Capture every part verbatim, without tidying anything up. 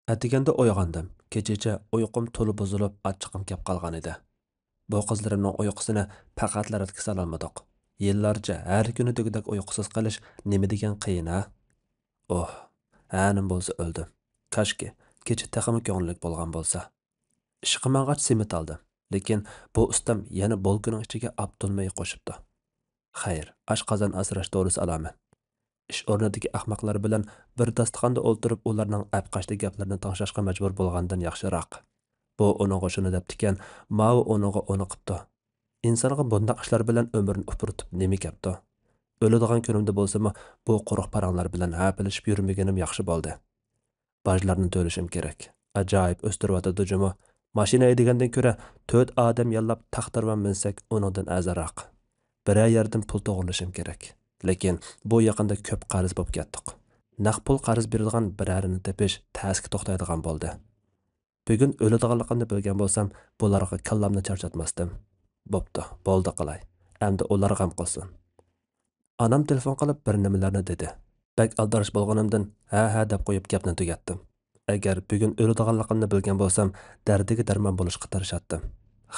ئەتىگەندە ئويغاندىم. كېچىچە ئۇيقۇم تولا بۇزۇلۇپ، ئاچچىقىم كەپ قالغان ئىدى. بۇ قىزلىرىمنىڭ ئۇيقۇسىنى پەقەتلا رەتكە سالالمىدۇق. يىللارچە ھەر كۈنى دېگۈدەك ئۇيقۇسىز قېلىش نېمە دېگەن قىيىن ھە؟ ئوھ، ھە نېمە بولسا ئۆلدۈم. كاشكى، كېچە تېخىمۇ كۆڭۈللۈك بولغان بولسا. ئىشقا ماڭغاچ سېمىت ئالدىم. لېكىن بۇ ئۇستام يەنە بولكىنىڭ ئىچىگە ئاپتونماي قوشۇپتۇ. خەير، ئاشقازان ئاسراش دورىسى ئالامەن. ئىش ئورنىدىكى ئەخمەقلەر بىلەن بىر داستىخاندا ئولتۇرۇپ ئۇلارنىڭ ئەپقاچتى گەپلىرىنى تىڭشاشقا مەجبۇر بولغاندىن ياخشىراق. بۇ ئۇنىڭغا شۇنى دەپتىكەن، ماۋۇ ئۇنىڭغا ئۇنى قىپتۇ. ئىنسانغا بۇنداق ئىشلار بىلەن ئۆمرىنى ئۇپرىتىپ نېمە گەپتۇ؟ ئۆلىدىغان كۈنۈمدە بولسىمۇ بۇ قۇرۇق پاراڭلار بىلەن ھەپىلىشىپ يۈرمىگىنىم ياخشى بولدى. باجلارنى تۆلىشىم كېرەك. ئاجايىپ ئۆستۈرۈۋاتىدۇ جۇمۇ. ماشىنا ھەيدىگەندىن كۆرە تۆت ئادەم ياللاپ تاختىراۋان مىنسەك ئۇنىڭدىن ئەرزانراق. بىرەر يەردىن پۇل توغرىلىشىم كېرەك. لېكىن بۇ يېقىندا كۆپ قەرز بولۇپ كەتتۇق. نەق پۇل قەرز بېرىدىغان بىرەرىنى تېپىش تەسكە توختايدىغان بولدى. بۈگۈن ئۆلىدىغانلىقىمنى بىلگەن بولسام، بۇلارغا كاللامنى چارچاتماستىم. بوپتۇ، بولدى قىلاي. ئەمدى ئۇلار غەم قىلسۇن. ئانام تېلېفون قىلىپ بىر نېمىلەرنى دېدى. بەك ئالدىراش بولغىنىمدىن ھە، ھە دەپ قويۇپ گەپنى تۈگەتتىم. ئەگەر بۈگۈن ئۆلىدىغانلىقىمنى بىلگەن بولسام، دەردىگە دەرمان بولۇشقا تىرىشاتتىم.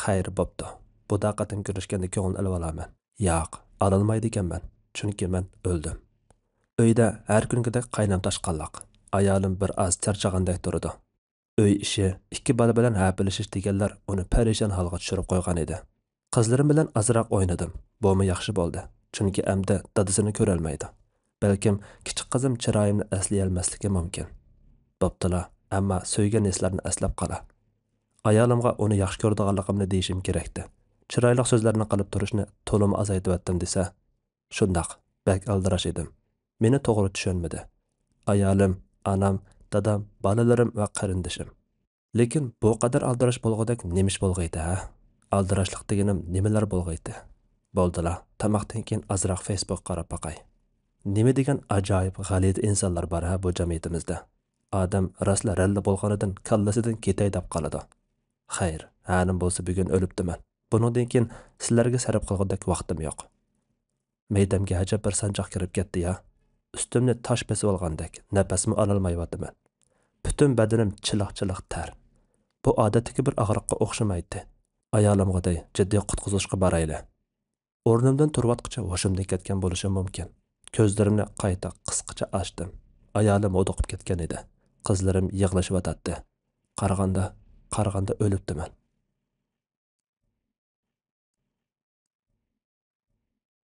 خەير، بوپتۇ. بۇدا قېتىم كۆرۈشكەندە كۆڭۈل ئېلىۋالارمەن. ياق، ئالالمايدىكەنمەن. چۈنكى مەن ئۆلدۈم. ئۆيدە ھەر كۈنكىدەك قاينام تاشقانلىق. ئايالىم بىر ئاز چارچىغاندەك تۇرىدۇ. ئۆي ئىشى، ئىككى بالا بىلەن ھەپىلىشىش دېگەنلەر ئۇنى پەرىشان ھالغا چۈشۈرۈپ قويغان ئىدى. قىزلىرىم بىلەن ئازراق ئوينىدىم. بۇمۇ ياخشى بولدى. چۈنكى ئەمدى دادىسىنى كۆرەلمەيدۇ. بەلكىم كىچىك قىزىم چىرايىمنى ئەسلىيەلمەسلىكى مۇمكىن. بوپتۇلا، ئەمما سۆيگەن ھېسلارنى ئەسلەپ قالا. ئايالىمغا ئۇنى ياخشى كۆرىدىغانلىقىمنى دېيىشىم كېرەكتى. چىرايلىق سۆزلەرنى قىلىپ تۇرۇشنى تولىمۇ ئازايتىۋەتتىم دېسە. شۇنداق، بەك ئالدىراش ئىدىم. مېنى توغرا چۈشەنمىدى. ئايالىم، ئانام، دادام، بالىلىرىم ۋە قېرىندىشىم. لېكىن بۇ قەدەر ئالدىراش بولغۇدەك نېمە ئىش بولغىيتى ھە؟ ئالدىراشلىق دېگىنىم نېمىلەر بولغىيتى؟ بولدىلا، تاماقتىن كېيىن ئازراق فېيسبۇك قاراپ باقاي. نېمە دېگەن ئاجايىپ غەلىتە ئىنسانلار بار ھە بۇ جەمئىيىتىمىزدە. ئادەم راسلا رەللە بولغىنىدىن كاللىسىدىن كېتەي دەپ قالىدۇ. خەير، ھەنىم بولسا بۈگۈن ئۆلۈپتىمەن. بۇنىڭدىن كېيىن سىلەرگە سەرپ قىلغۇدەك ۋاقتىم يوق. مەيدەمگە ئەجەب بىر سانجاق كىرىپ كەتتى يا. ئۈستۈمنى تاش بېسىۋالغاندەك نەپەسمۇ ئالالمايۋاتىمەن. پۈتۈن بەدىنىم چىلىق-چىلىق تەر. بۇ ئادەتتىكى بىر ئاغرىققا ئوخشىمايتتى. ئايالىمغا دەي جىددىي قۇتقۇزۇشقا بارايلى. ئورنۇمدىن تۇرۇۋاتقۇچە ھوشۇمدىن كەتكەن بولۇشۇم مۇمكىن. كۆزلىرىمنى قايتا قىسقىچە ئاچتىم. ئايالىم ھودۇقۇپ كەتكەن ئىدى. قىزلىرىم يىغلىشىۋاتاتتى. قارىغاندا، قارىغاندا ئۆلۈپتىمەن.